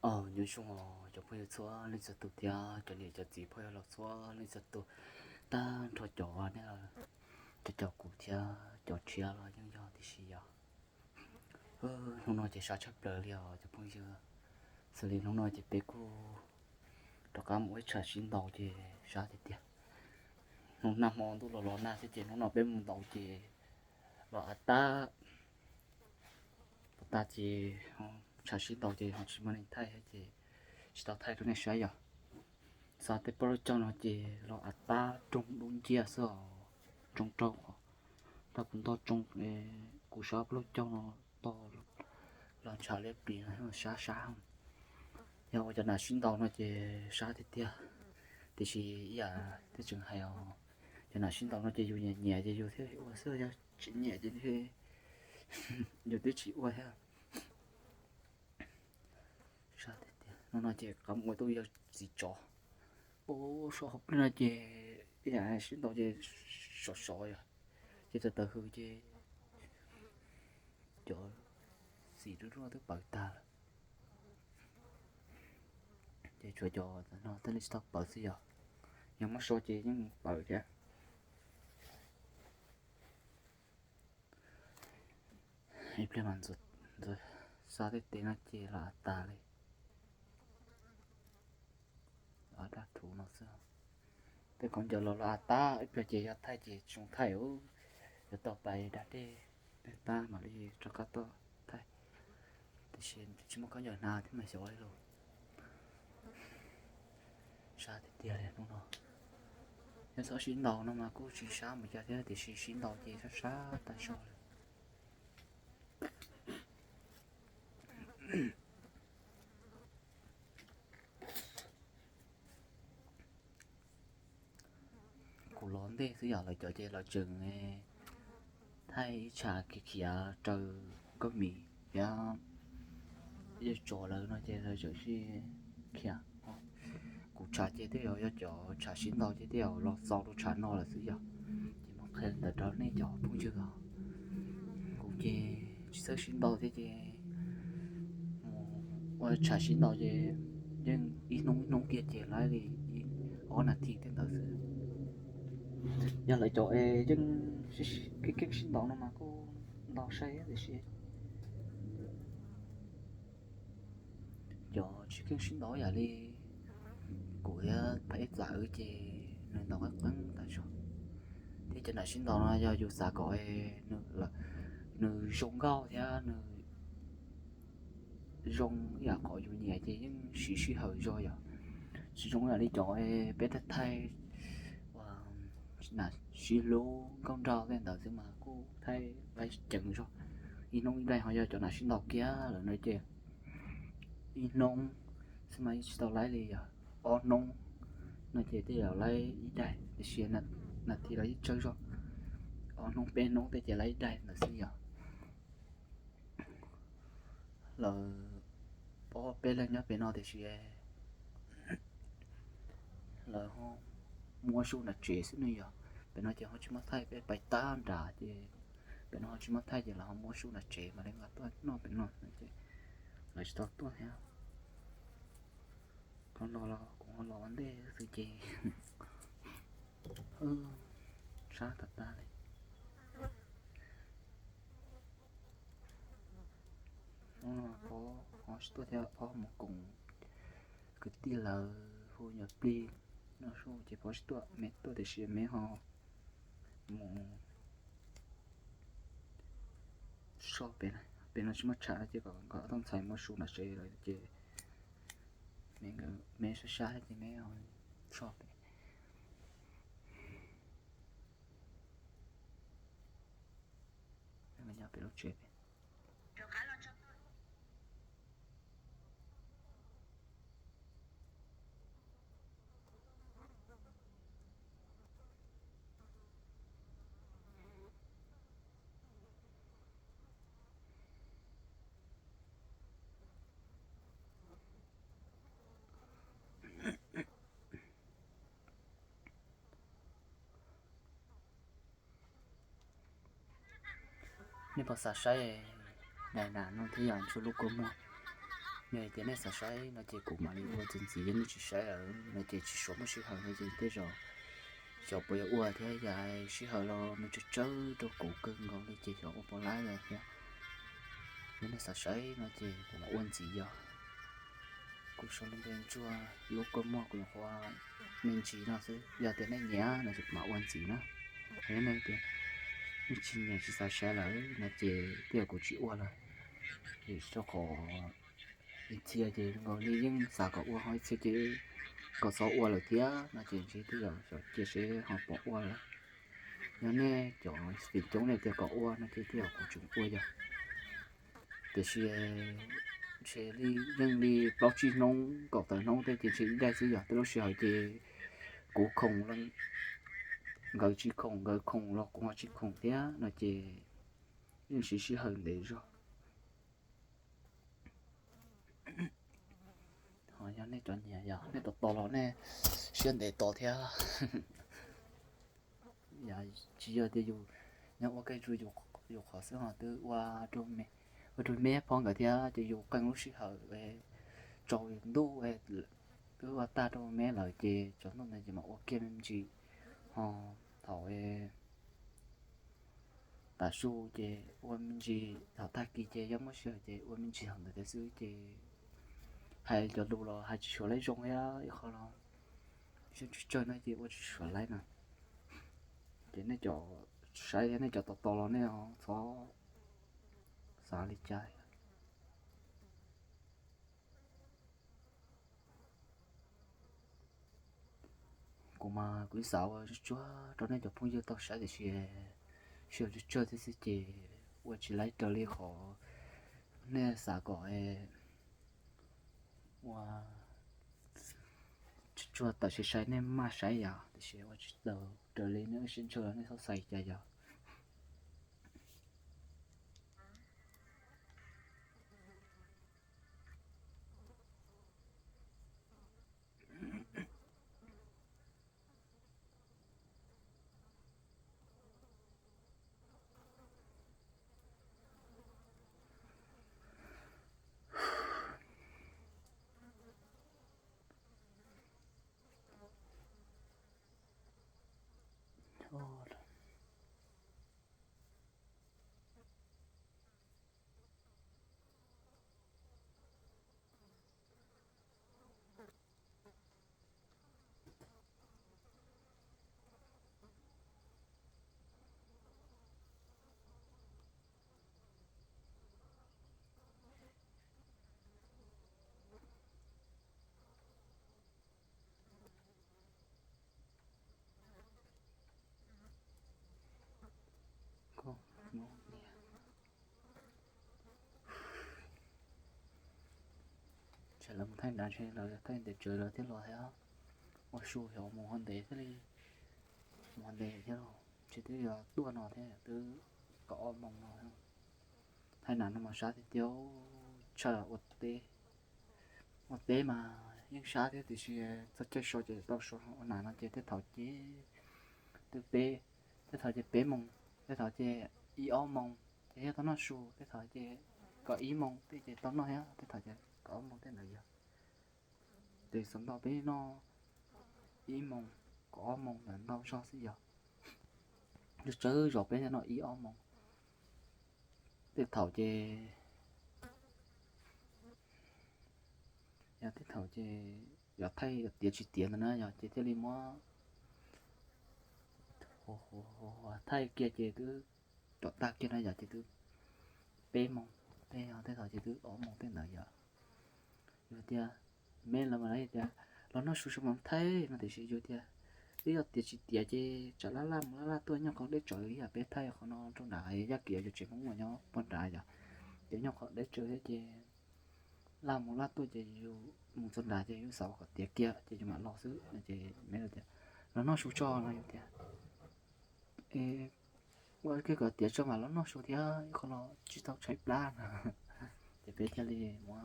Nyob zoo os cov phooj ywg txhua leej txhua tus thiab cov niam cov txiv phooj ywg los txhua leej txhua tus, tag nrho cov nej, cov, cov kuv thiab cov tshiab los yeej yog tib si yog. Hnub no ces sab tshaj plaws li os cov phooj ywg. Xws li hnub no ces peb kuj rov qab mus ua ib tshav sib ntaus ces sab tiag tiag. Hnub nag hmo ntuj los los nag thiab ces hnub no peb mus ntaus ces los av tab, los tag ces tshav sib ntaus ces ho tsis muaj neeg thaij thiab ces tsis tau thaij rau nej saib yom. Xa tej plaub caug no ces los av tab roog dub nciab xwb os, roog raug os. Tau kuv nto roog, kuv sab plaub caug no to los ntshav liab plis no sab sab. Yog ua cov nam sib ntaus no ces sab tiag tiag, tiam sis ib yam thiab tseem hais os, cov nam sib ntaus no ces yus nyiam nyiam ces yus thiaj ua xwb, yog tsis nyiam ces yus twb tsis ua thiab. Sab tiag tiag, hnub no ces qab mus ua tau yawg txiv tsov. Ua so hauv pliag no ces ib yam sib ntaus ces sov sov yom, ces tawv tawv hws ces cov xim ruaj ruaj twb pawv tag lawm. Ces tshuav cov no thiaj li tsis tau pawv xwb yom. Yog muab so ces yeej pawv thiab. Ib pliag mas ntxuav xa tej tes no ces los av tas li. Av dab thuv no xwb. Tej khaub ncaws los los av tas, ib pliag ces yog thaij ces tsis zoo thaij, yuav tau pais da dej tab mam li rov qab tuaj thaij. Tiam sis tsis muaj khaub ncaws hnav thiab mas xyov li lauj. Sab tiag tiag li hnub no. Yog txhob sib ntaus no mas kuj tsis sab npaum cas thiab, tiam sis sib ntaus ces sab sab tas zog li. Kuv los ntej xwb yom, lawv cov ces lawv tseem thaij ib tshav khiav khiav raws Nkauj Mim thiab Yawg Tsov lawv no ces lawv tseem sib khiav. Kuv tshav ces twb yog, yog cov tshav sib ntaus ces twb yog los xaus rau tshav no lawm xwb yom. Ces mus qhia ntawd rau nej cov phooj ywg os. Kuv ces tsis txawj sib ntaus thiab ces mus ua tshav sib ntaus ces yeej ib hnub ib hnub kiag ces laib li ob nas this tej ntawd xwb. Yog lawv cov es yeej keej keej sib ntaus no mas kuj ntaus sai tiam sis cov tsis keej sib ntaus yam li kuv thiab pab ib txam wb ces nws ntaus qeeb qeeb tas zog. Thiab cov nam sib ntaus no yog yus xav kom nws zoo nkauj thiab nws zoo ib yam qhov yus nyiam ces yeej siv sij hawm zog yom. Tsis zoo yam li cov peb thaij thaij uas nam sib hlub nkauj nraug tej ntawd xwb mas kuj thaij laib ceev zog. Ib hnub ib daim, ho yog cov nam sib ntaus kiag lawm no ces ib hnub xwb mas yeej tsis tau laib li yom. Ob hnub no ces tej zaum laib ib daim, tiam sis nas this los yeej tsawg zog. Ob hnub peb hnub tej ces laib ib daim ntawd xwb yom. Lawv ob peb leeg nyob pem no tiam sis lawv ho muab su nram tsev xwb ne yom. Pem no ces ho tsis muaj thaij, peb pais tab nrad ces pem no ho tsis muaj thaij ces lawv ho muab su nram tsev mam li nqa tuaj noj pem no ces lawv tsis tau tuaj thiab. Qhov no los kuv ho los ua ntej xwb ces sab tas tas li. Hnub no phob ho tsis tuaj thiab, phob mus koom kwv tij lawv hu nyuam plig noj su ces phob tsis tuaj, me tuaj tiam sis me ho mus soj pem, pem no tsis muaj tshav ces kom nkawd ob tug ntxhais muab su nram tsev lawm ces me sab sab ces me soj pem. Nyob pem lub tsev pem. Nej puas xav saib daim nam no thiab yom, tshuav lub kua muag. Yog hais tias nej xav saib no ces kuv mam li ua txuas ntxiv, yog nej tsis saib lawm no ces tsis suav muaj sij hawm no ces tej zaum xyov puas yuav ua thiab, yog sij hawm los nws tsawg tsawg rau kuv kawg nkaus li ces xyov ua puas laib lawm thiab. Yog nej xav saib no ces kuv mam ua ntxiv yog. Kuv sau lub npe ntsuag lub kua muag kuv nyuam qhuav me ntsis no xwb, yog tias nej nyiam no ces kuv mam ua ntxiv na. Yog nej tias nej tsis nyiam tsis xav saib lawm no ces tej zaum kuv tsis ua lawm. Vim rau qhov ib txhia ces zoo nkaus li yeej xav kom ua, ho ib txhia ces kom txhob ua lawm thiab no ces ntshe tej zaum xyov cia seb ho puas ua lawm. Yog nej cov feem coob nej tias kom ua no ces tej zaum kuv tseem ua yog. Tiam sis ntshe li yeej li plaub tsib hnub kaum tawm hnub tej ces ntshe ib daim xwb yog, tej lub sij hawm ces kuv khoom los nkawd tsis khoom, nkawd khoom los kuv ho tsis khoom thiab no ces yeej siv sij hawm ntev zog. Ho yog nej cov nyiam yog nej tos tos los nej siab ntev tos thiab. Tsis yog tias yus nyob ua kev ntsuag yus qhov xwb ho twb ua rau me, ua rau me phob nkawd thiab ces yus qee lub sij hawm tsaus ntuj, twb ua tag rau me lawm ces tsaus ntuj ntawd ces mam ua kiag me ntsis. Ho thaum tav su ces ua me ntsis, thaum tag kis ces yog muaj sij hawm ces ua me ntsis thaum ntawd thiab xwb ces hais cov lus los hais tsis suav laib zoo thiab ib qho los xyov tsawg tsawg no ces ua tsis suav laib no. Ces nej cov saib thiab nej cov tos tos los nej txhob xav li cas. Kuv mas kuv xav ua tsuag tsuag rau nej cov phooj ywg tau saib tiam sis sij hawm tsawg tsawg thiab xwb ces ua tsis laib raws li qhov nej xav kom ua tsuag tsuag tawm saib saib nej maj saib yom, tiam sis ua tsis tau raws li nej sib ntshaw los nej txhob xav cas yog. Tsam lawv mus thaij nrad ntshe lawv thaij ntev tsawv lawv thiaj los thiab. Ua su xyov mus ho ntev thiaj li, mus ho ntev thiab los ntshe twb yuav tuaj no thiab twb kaum ob moos no. Thaij nrad no mas sab tiag tiag, tshaj ua teb, ua teb mas yeej sab thiab tiam sis txog caij so ces tau so, ua nrad no ces tej thaum ces twb peb, tej thaum ces peb moos, tej thaum ces ib ob moos ces thiaj tau noj su, tej thaum ces kaum ib moos tej ces tau noj thiab, tej thaum ces kaum ob moos tej ntawd yog. Ces xav nto peb noj ib moos, kaum ob moos ntawd ntau zog xwb yog. Tsawg tsawg zaus peb thiaj noj ib ob moos. Tej thaum ces, yog tej thaum ces yog thaij tiav tsis tiav ntawd na yog ces thiaj li muab thaij kiag ces twb rov tag kiag na yog ces twb peb moos, tej thaum ces twb ob moos tej ntawd yog. Yus tias me los mas tias los noj su sawv mas thaij no tiam sis yus tias twb yog tiav tsis tiav ces tsam laj laj mus laj laj tuaj nyob qhov deb tsawv ib yam peb thaij qhov no rau nrad Yaj Kiv yus tsev Hmoob uas nyob puag nrad yog, ces nyob qhov deb tsawv thiab ces laj mus laj tuaj ces yus mus txog nrad ces yus xav kom tiav kiag ces yus mam los xwb no ces me tias los noj su tso no yus tias ua kiag kom tiav tso mam los noj su thiab ib qho los tsis tau tshaib plab no. Ces peb thiaj li ua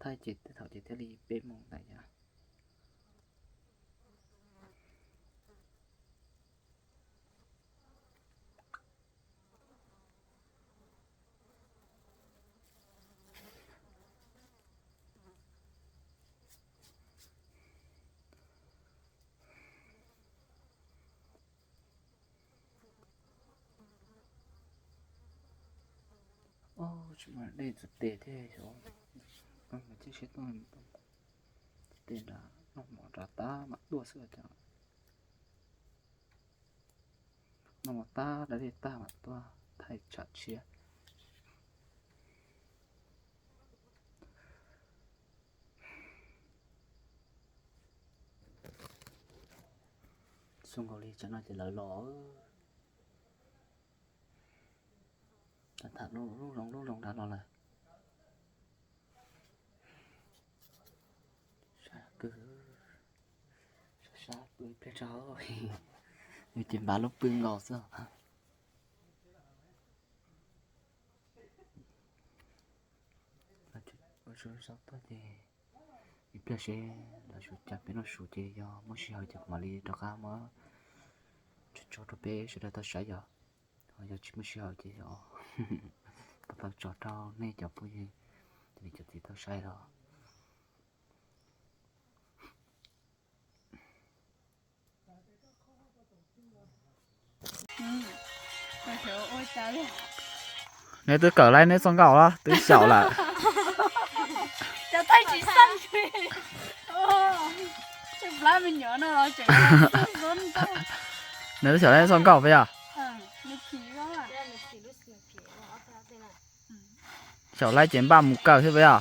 thaij ces tej thaum ces thiaj li peb moos ntawd yog. Tsis muaj dej txhais tes thiab xyov, mas thiaj siab tuaj txhais tes nrad, noj mov nrad tag mam tuaj xwb os. Noj mov tag da dej tag mam tuaj thaij tsam tshiab. Xub nkaus li tsam no ces lawv los. Tham lub zoo lub zoo nrad los lawm. Sab, sab pw ib pliag tso, ces npav lub pw nkaus xwb. Ua tsaug tuaj ces ib pliag seb lawv sib cav peb noj su ces yog muaj sij hawm ces kuv mam li rov qab muab tso rau peb sawv daws tau saib yom. Ho yog tsis muaj sij hawm ces yog tau tso rau nej cov phooj ywg, cov niam cov txiv tau saib los. Neb twb kawm laib neb txoj nkauj los twb xyaum lawm. Neb twb xyaum laib neb txoj nkauj puas yog? Xyaum laib ces npaj mus kawm thiab puas yog?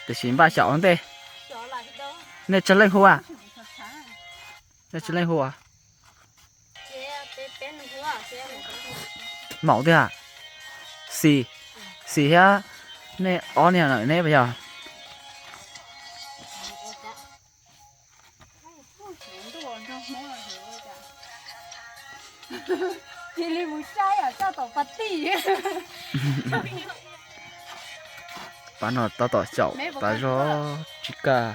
Tiam sis npaj xyaum ua ntej. Nej tsawg leej hu a? Nej tsawg leej hu a? Maum tiag. Xis, Xis thiab nej ob niag lawm neb puas yog? Cia li mus saib tom pas tij. Pab no tab tom xyaum tas zog tsis kaj.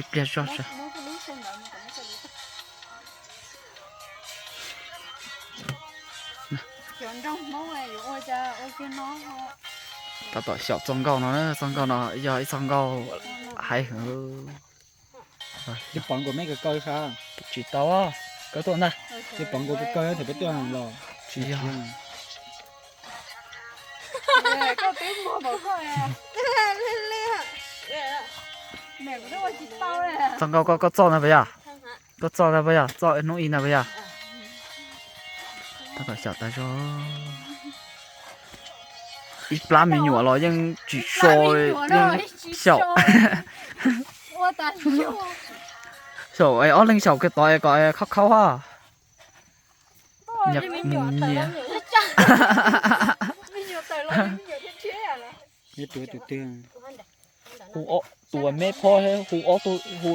Ib pliag zog sas. Tab tom xyaum txoj nkauj no, txoj nkauj no yog ib txoj nkauj hais heev. Tsis pom nkaus me kaw kaw sas. Tsis tau, kawg tuaj ntag. Tsis pom nkaus kaw kaw thaum peb tuaj los. Tsis yog. Txoj nkauj koj, koj txoj ntag puas yog? Koj txoj ntag puas yog? Txoj hnub ib ntag puas yog? Tab tom xyaum tas zog. Ib plab me nyuam los yeej tsis so, yeej xyaum. Xyaum es ob leeg xyaum kiag tod es kom khaub khaub hab. Mus nyias. Hu tus uas me phob, hu ob tug, hu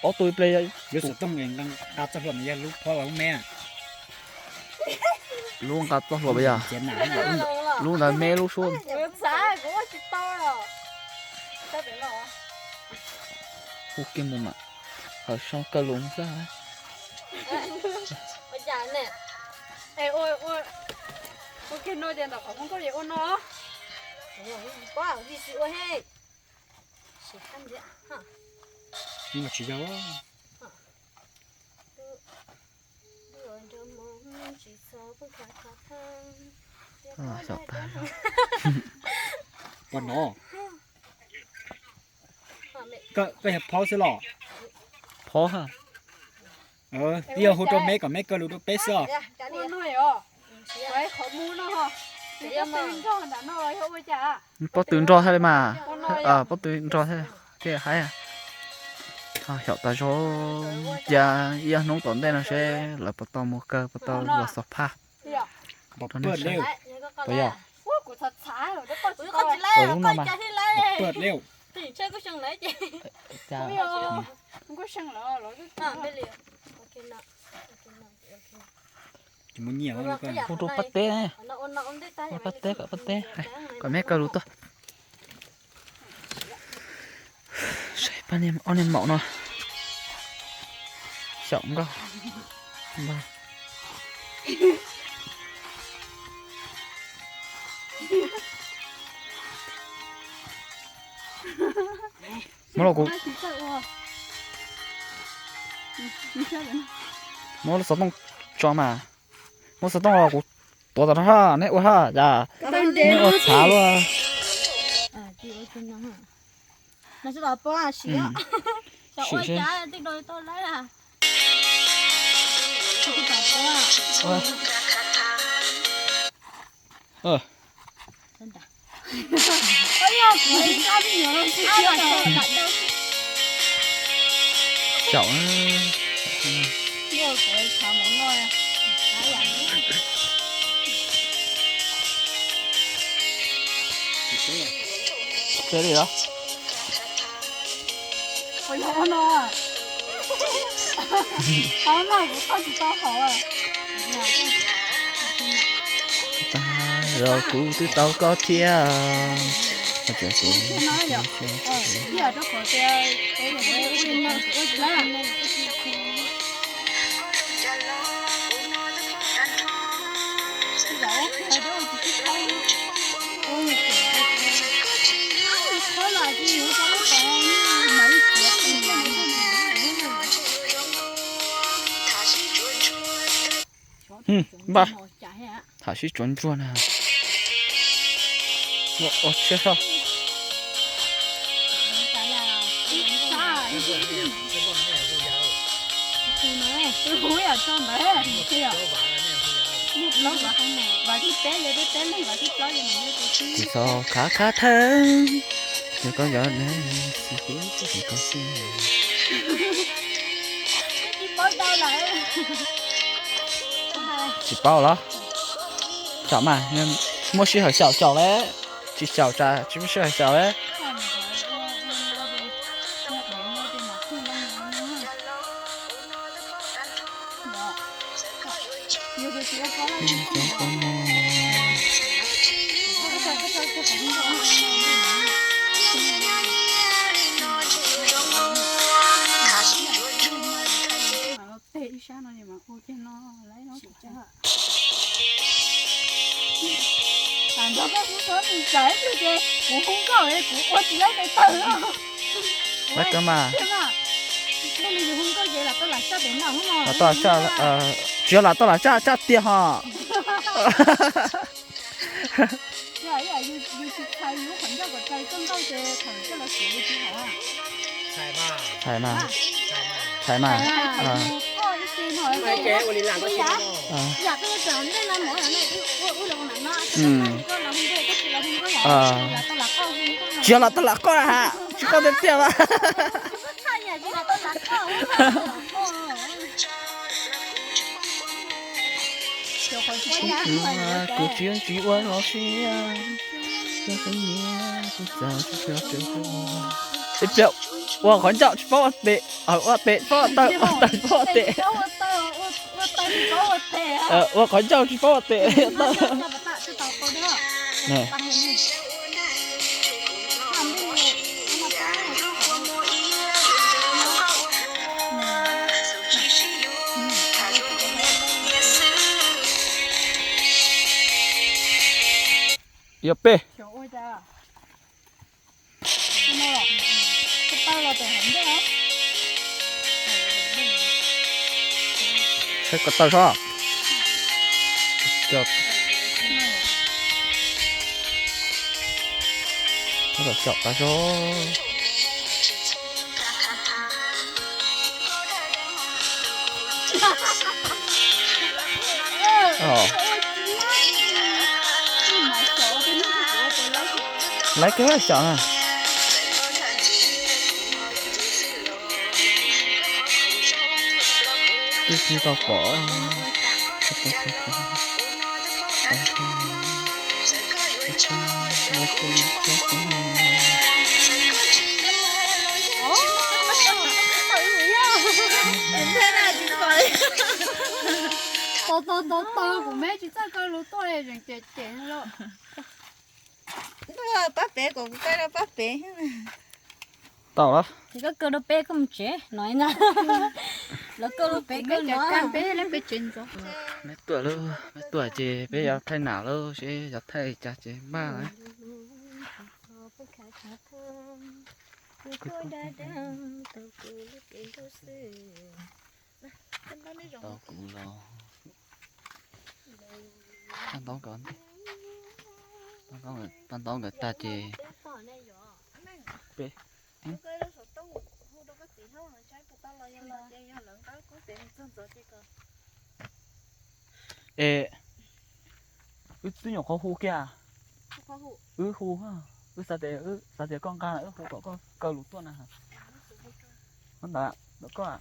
ob tug ib pliag. Lub xov tooj nqa txoj hlua no yog lub phob los lub me? Lub nqa txoj hlua puas yog? Lub ntawd me lub suab. Hu kiag mus mam hawm soo kawg lus xwb. Ua kiag no ces ntawm qhov Hmoob Nkauj es ua no. Tsis yog. Xyaum tag. Pom no. Koj yog phob xwb los? Phob. Twb yog hu rau me kom me kaw lus rau peb xwb os. Pob tw nrog thiab li mas. Pob tw nrog thiab thiaj haib. Xyaum tas zog, cia ib ob hnub tom ntej no seb lawv puas tau mus kawg, puas tau los xov phaj. Puas yog? Lub no mas. Hu rau pab teb, pab teb kom pab teb, kom me kaw lus tuaj. Saib pab niag ob niag maum no. Xyaum nkauj. Muab los kuv, muab xov tooj tso mas. Muab xov tooj los kuv Tuav tau na, neb ua ha, cas neb ua txhav luaj. Xyaum. Tsis peb li los? Los kuv twb tau koj thiab. Npaj, tham sib tsuav ntsuag na. Ua tshiab soj. Tsis txhob khav khav thawj, yog koj yog xib fwb tsis koj xwb. Tsis paub los? Xyaum mas, muaj sij hawm xyaum xyaum lawm, tsis xyaum tsam tsis muaj sij hawm xyaum lawm. Kuv hu nkauj, kuv ua tsis laib tes taw. Lawv kawg mas. Tsis yog lam tau lam saj, tsis yog lam tau lam saj, saj tiag ho. Txhais mas, txhais mas. Tsis yog lam tau lam qoj ha, tsis qoj tiag tiag mas. Kuv tsis, tsis ua los sis. Ua qhov ncauj tsis paub ua pem, ua pem paub ua taw, ua taw paub ua pem. Ua qhov ncauj tsis paub ua pem. Yog peb. Saib ko taw soj. Coj, coj tas soj. Laiv kawg xyaum na. Twb tsis tau pom. Tos tos tos tos, kuv me tsis txawj kaw lus tuaj li, zeem cem cem lawm. Pab pem kom kuv kaw rau pab pem. Tau los? Ces koj kaw rau peb koj mus tsev no na. Lawv kaw rau peb kaw no. Peb tuaj lub, peb tuaj ces peb yuav thaij nam lub seb yuav thaij li cas ces npaj lawm. Tau kuv los. Pab ntaub nkawd, pab ntaub nkawd tag ces peb, es wb twb nyuam qhuav hu kiag, wb hu, wb xav tias, xav tias koj nqa na, wb hu kom koj kaw lus tuaj na. Ntawd, koj,